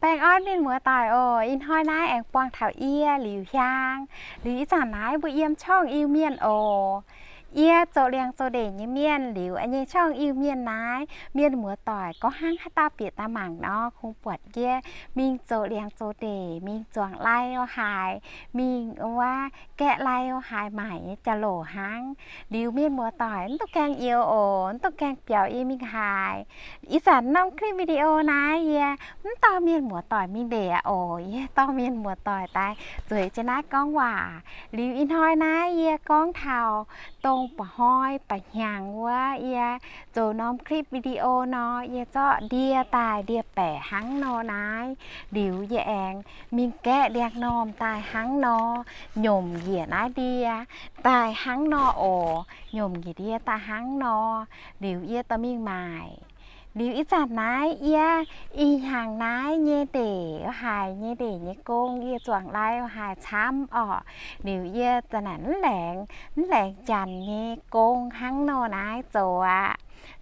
Baengh orn mienh muoz-doic oc. Ih hnoi naaiv aengx buangh taux yie Liuz Hiaang. Liuz ih zanc naaiv mbuo yiem ช่อง Iu-Mienh oc. Yie zoux liangx zoux ndeic nyei mienh, liuz yie nyei ช่อง Iu-Mienh naaiv, mienh muoz-doic gorngv hnangv haaix dauh bieqc daaih mangc nor, kungx buatc yie mingh zoux liangx zoux ndeic, mingh zuangx lai o haaix, mingh wuov gaeqv lai o haaix maaic nyei jauv-louc hnangv. Liuz mienh muoz-doic mv dungx gaengh youx oc, mv dungx gaengh biaux yie mingh haaix. Ih zanc norm คลิปวิดีโอ naaiv yie mv dorh mienh muoz-doic mingh ndeic aqv oc. Yie dorh mienh muoz-doic daaih zueiz jienv naaiv gorngv waac. Liuz ih hnoi naaiv yie gorngv taux dongh mba'hnoi mba'hnyangx wuov yie zoux norm คลิปวิดีโอ nor, yie zorqv ndie daaih ndie-baeqc hnangv nor naaiv. Liuz yie aengx mingh gaeqv ndiangx-normh daaih hnangv nor, nyomc njiec naaiv ndie daaih hnangv nor oc. Nyomc njiec ndie daaih hnangv nor, liuz yie dorh mingh maaic. Liuz ih zanc naaiv yie ih hnyangx naaiv nyei ndeic o haaix nyei ndeic nyei gong yie zuangx lai o haaix camv orqc. Liuz yie za'naaic mv laengz, mv laengz janx nyei gong hnangv nor naaiv zoux aqv.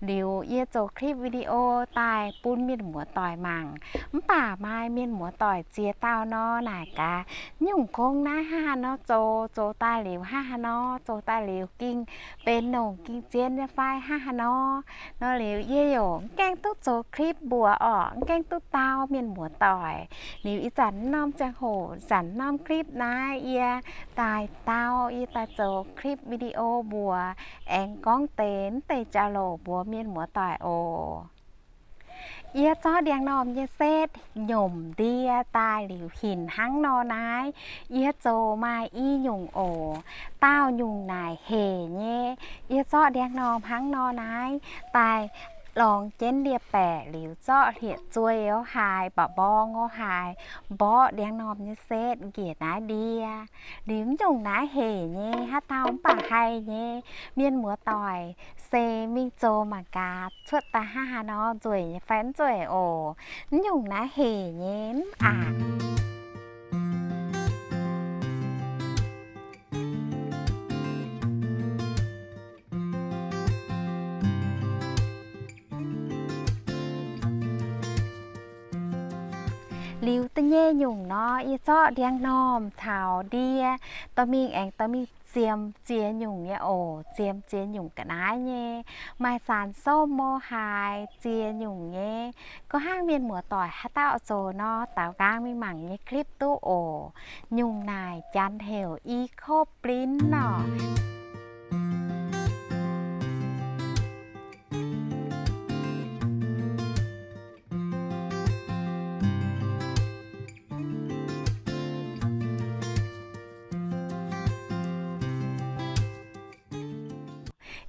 Liuz yie zoux คลิปวิดีโอ daaih bun mienh muoz-doic mangc. Mv baac maaih mienh muoz-doic ziex dauh nor naaic gaax, nyungc gong naaiv hnangv haaix nor zoux, zoux daaih liuz hnangv haaix nor, zoux daaih liuz ging benx longc ging zien nyei fai hnangv haaix nor. Nor liuz yie yaac mv gaengh duqv zoux คลิป mbuox orqc, mv gaengh duqv dau mienh muoz-doic. Liuz ih zanc norm ziangh hoc, zanc norm คลิป naaiv yie daaih dau, yie daaih zoux คลิปวิดีโอ mbuox, aengx gorngv deix mv deix jauv-louc mbuox mienh muoz-doic oc. Yie zorqv ndiangx-normh nyei setv nyomc ndie daaih liuz hinc hnangv nor naaiv. Yie zoux maaih i nyungc oc. Daauh nyungc naaic hec nyei. Yie zorqv ndiangx-normh hnangv nor naaiv daaih lorngx jienv ndie-baeqc liuz zorqv hlieqv-zueih o haaix, mba'mborng o haaix, mborqv ndiangx-normh nyei setv njiec naaiv ndie. Liuz mv nyungc naaiv hec nyei, haaix dauh mv baac haih nyei. Mienh muoz-doic se mingh zoux mangc gaax cuotv daaih hnangv haaix nor, nzueic nyei fai mv nzueic oc. Mv nyungc naaiv hec nyei mv aqc. Liuz da'nyeic nyungc nor, yie zorqv ndiangx-normh caux ndie dorh mingh aengx dorh mingh ziemx ziex nyungc nyei oc. Ziemx ziex nyungc ga'naaiv nyei. Maaih สารส้ม o haaix ziex nyungc nyei. Gorngv hnangv mienh muoz-doic haaix dauh zoux nor, daaux nqaang mingh mangc nyei คลิป duqv oc. Nyungc naaic janx heuc อีโคปริน orqc.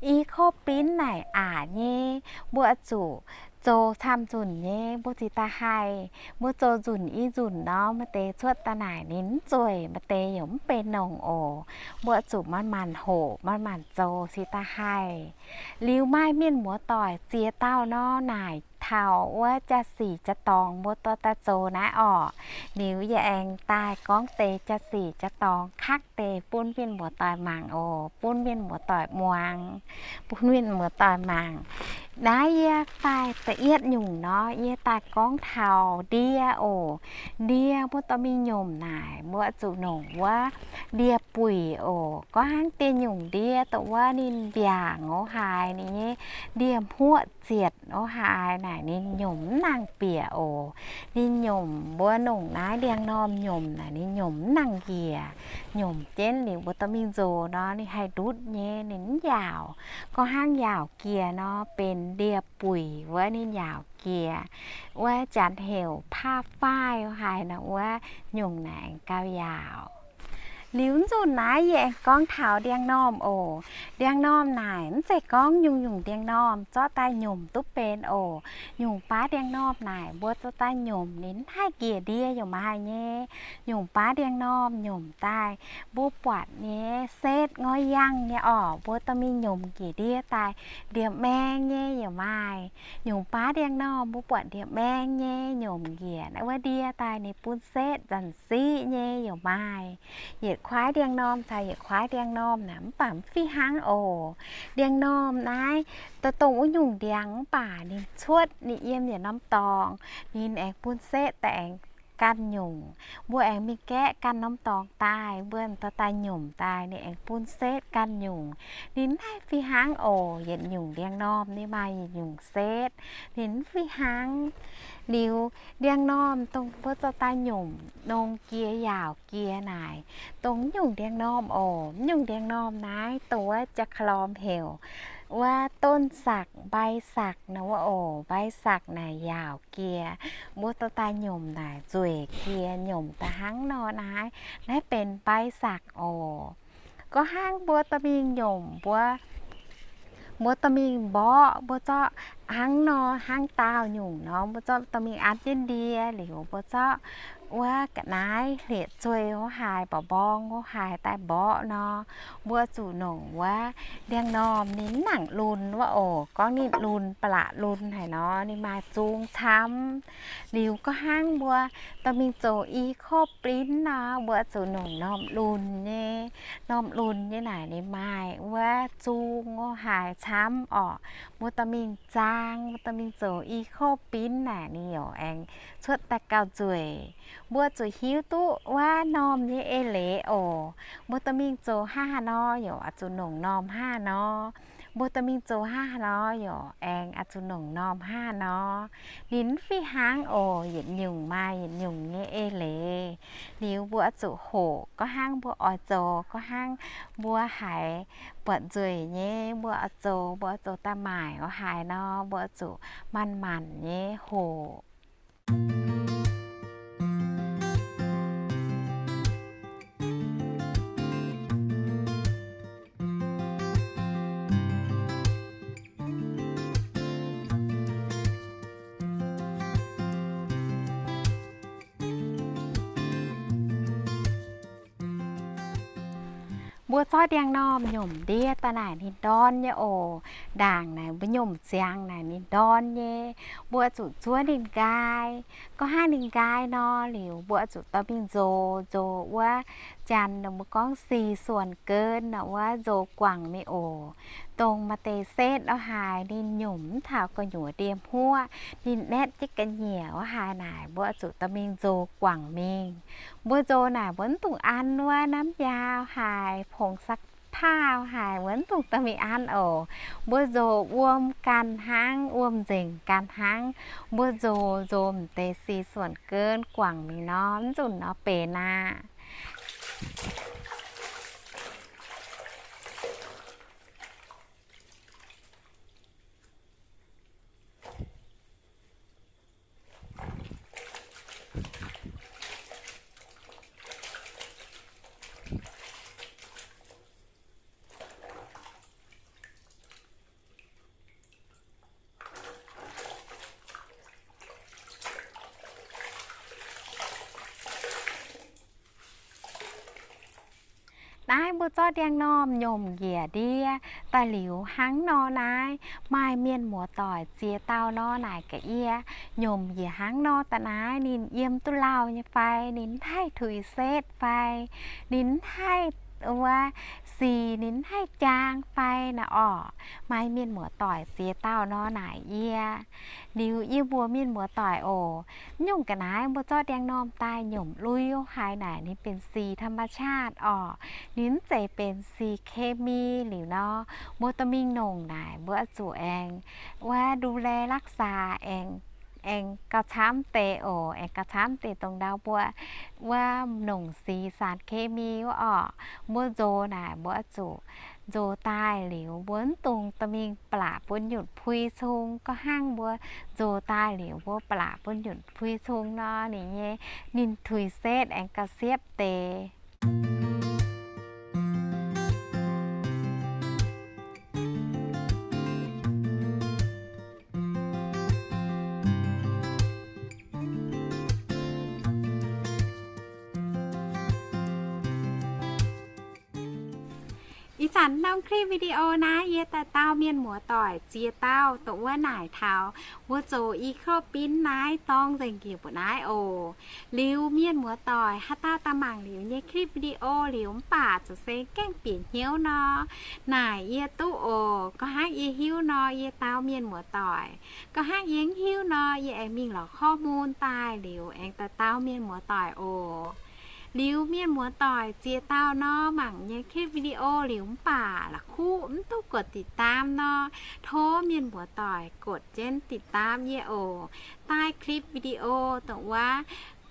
อีโคปริน naaic aqc nyei, mbuo zuqc zoux camv nzunc nyei mbuo cingx daaih haih. Mbuo zoux nzunc i nzunc nor, maaih deix cuotv daaih naaic ninh mv zueiz, maaih deix yaac mv benx longc oc. Mbuo zuqc manc-manc hoqc, manc-manc zoux cingx daaih haih. Liuz maaih mienh muoz-doic ziex dauh nor naaic taux wuov jaa-sic jaa-dorngx mbuo dorh daaih zoux naaiv orqc. Liuz yie aengx daaih gorngv deix jaa-sic jaa-dorngx คัด deix bun mienh muoz-doic mangc oc, bun mienh muoz-doic muangx, bun mienh muoz-doic mangc. Naaiv yie daaih da'yietv nyungc nor, yie daaih gorngv taux ndie oc. Ndie mbuo dorh mingh nyomc naaic, mbuo zuqc nongc wuov ndie-buic oc. Gorngv hnangv dieh nyungc ndie dongh wuov ninh mbiaangc o haaix, ninh nyei ndie-hmuoqv zietc o haaix naaic, ninh nyomc mv nangc bieqc oc. Ninh nyomc, mbuo nongc naaiv ndiangx-normh nyomc naaic, ninh nyomc mv nangc njiec. Nyomc jienv liuz mbuo dorh mingh nzox nor, ninh haih ndutv nyei, ninh mv yaauc. Gorngv hnangv yaauc jiex nor, benx ndie-buic wuov, ninh yaauc jiex. Wuov janx heuc ผ้าฝ้าย o haaix nor, wuov nyungc naaic gauh yaauc. Liuz nzunc naaiv yie aengx gorngv taux ndiangx-normh oc. Ndiangx-normh naaic mv zeiz gorngv nyungc-nyungc ndiangx-normh zorqv daaih nyomc duqv benx oc. Nyungc baav ndiangx-normh naaic mbuo zorqv daaih nyomc ninh mv haih njiec ndie yaac maaih nyei. Nyungc baav ndiangx-normh nyomc daaih mbuo buatc nyei setv ngoi yangh nyei orqc, mbuo dorh mingh nyomc njiec ndie daaih ndie maeng nyei yaac maaih. Nyungc baav ndiangx-normh mbuo buatc ndie maeng nyei nyomc njiec wuov ndie daaih ninh bun setv nzanc siqv nyei yaac maaih. Yietc kuaaiv ndiangx-normh caux yietc kuaaiv ndiangx-normh naaic mv baac mv fih hnangv oc. Ndiangx-normh naaiv dongh wuov nyungc ndiangx mv baac ninh cuotv ninh yiem yietc norm dorngx, ninh aengx bun setv daaih aengx ganh nyungc. Mbuo aengx mingh gaeqv ganh norm dorngx daaih, mbuo dorh daaih nyomc daaih, ninh aengx bun setv ganh nyungc. Ninh mv haih fih hnangv oc. Yietc nyungc ndiangx-normh ninh maaih yietc nyungc setv. Ninh mv fih hnangv. Liuz ndiangx-normh dongh mbuo dorh daaih nyomc nongx jiex yaauc jiex naaic, dongh nyungc ndiangx-normh oc. Nyungc ndiangx-normh naaiv dongh wuov jaa-klorm heuc wuov ต้นสัก mbai sakc nor wuov oc. Mbai sakc naaic yaauc jiex, mbuo dorh daaih nyomc naaic nzueic jiex, nyomc daaih hnangv nor naaiv, naaiv benx mbai sakc oc. Gorngv hnangv mbuo dorh mingh nyomc mbuo, mbuo dorh mingh mborqv, mbuo zorqv hnangv nor, hnangv daauh nyungc nor, mbuo zorqv dorh mingh an jienv ndie liuz, mbuo zorqv wuov ga'naaiv hlieqv-zueih wuov haaix, mba'mborng wuov haaix daaih mborqv nor, mbuo zuqc nongc wuov ndiangx-normh ninh mv nangc lunx wuov oc. Gorngv ninh lunx, ba'laqc lunx haic nor, ninh maaih zung camv. Liuz gorngv hnangv mbuo dorh mingh zoux i kouv-binv nor, mbuo zuqc nongc normh lunx nyei. Normh lunx nyei naaic ninh maaih wuov zung wuov haaix camv orqc. Mbuo dorh mingh zaang, mbuo dorh mingh zoux i kouv-binv naaic ninh yaac aengx cuotv daaih gauh nzueic. Mbuo zuqc hiuv duqv wuov normh nyei eix leiz oc. Mbuo dorh mingh zoux hnangv haaix nor yaac oix zuqc nongc normh hnangv haaix nor. Mbuo dorh mingh zoux hnangv haaix nor yaac aengx oix zuqc nongc normh hnangv haaix nor. Ninh mv fih hnangv oc. Yietc nyungc maaih yietc nyungc nyei eix leiz. Liuz mbuo oix zuqc hoqc, gorngv hnangv mbuo oix zoux, gorngv hnangv mbuo haiz buatc nzueic nyei, mbuo oix zoux, mbuo oix zoux daaih maaic wuov haaix nor, mbuo oix zuqc manc-manc nyei hoqc. Mbuo zorqv ndiangx-normh nyomc ndie daaih naaic ninh ndorn nyei oc. Ndaangc naaic mbuo nyomc ziangx naaic ninh ndorn nyei. Mbuo zuqc zuov ninh nqaai. Gorngv hnangv ninh nqaai nor liuz, mbuo zuqc dorh mingh nzox, nzox wuov janx nor mbuo gorngv สี่ส่วนเกิน nor wuov nzox guangc mingh oc. Dongh maaih deix setv wuov haaix ninh nyomc mv taux gu'nyuoz ndie-hmuoqv, ninh naetv jienv ga'nyiec wuov haaix naaic, mbuo zuqc dorh mingh nzox guangc mingh. Mbuo nzox naaic mbuo mv dungx an wuov น้ำยา haaix, ผงซักผ้า haaix, mbuo mv dungx dorh mingh an oc. Mbuo nzox wuom ganh hnangv, wuom nzengc ganh hnangv. Mbuo nzox, nzox m'deix สี่ส่วนเกิน guangc mingh nor, mv nzunc nor benx aqv. Naaiv mbuo zorqv ndiangx-normh nyomc njiec ndie daaih liuz hnangv nor naaiv, maaih mienh muoz-doic ziex dauh nor naaic ga'yie nyomc njiec hnangv nor daaih naaiv, ninh yiem duqv lauh nyei fai, ninh mv haih tuix setv fai, ninh mv haih wuov sic, ninh mv haih jaang fai naaic orqc. Maaih mienh muoz-doic ziex dauh nor naaic yie. Liuz yie mbuox mienh muoz-doic oc, mv nyungc ga'naaiv mbuo zorqv ndiangx-normh daaih nyomc lui haaix naaic ninh benx sic ธรรมชาติ orqc. Ninh mv zeiz benx sic เคมี liuz nor, mbuo dorh mingh nongc naaic mbuo zuqc aengx wuov ดูแลรักษา aengx, aengx gauh camv deix oc. Aengx gauh camv deix dongh ndau mbuo wuov nongc sic สารเคมี wuov orqc. Mbuo nzox naaic mbuo zuqc nzox daaih liuz mbuo mv dungx dorh mingh ba'laqc bun nyutc pui cung. Gorngv hnangv mbuo nzox daaih liuz mbuo ba'laqc bun nyutc pui cung nor, ninh nyei, ninh tuix setv aengx gauh siepv deix. Ih zanc norm คลิปวิดีโอ naaiv yie daaih dau mienh muoz-doic ziex dauh dongh wuov naaic taux wuov zoux อีโคปิน naaiv dorng nzengc njiec mbu'naaiv oc. Liuz mienh muoz-doic haaix dauh daaih mangc liuz nyei คลิปวิดีโอ liuz mv baac zuqc se gaengh bieqc hnyouv nor, naaic yie duqv oc. Gorngv hnangv yie hiuv nor, yie dau mienh muoz-doic. Gorngv hnangv yie mv hiuv nor, yie aengx mingh lorz ข้อมูล daaih liuz aengx daaih dau mienh muoz-doic oc. Liuz mienh muoz-doic ziex dauh nor mangc nyei คลิปวิดีโอ liuz mv baac la'kuqv mv duqv กดติดตาม nor, tov mienh muoz-doic กด jienv ติดตาม yie oc. Daaih คลิปวิดีโอ dongh wuov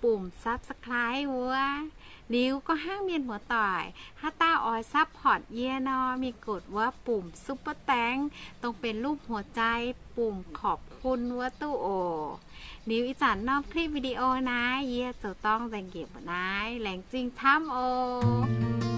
ปุ่ม subscribe wuov. Liuz gorngv hnangv mienh muoz-doic haaix dauh oix ซัพพอร์ต yie nor, mingh กด wuov ปุ่ม ซุปเปอร์แธงก์ dongh benx รูปหัวใจ ปุ่มขอบคุณ wuov duqv oc. Liuz ih zanc norm คลิปวิดีโอ naaiv yie zoux dorng nzengc njiec mbu'naaiv. Laengz zingh camv oc.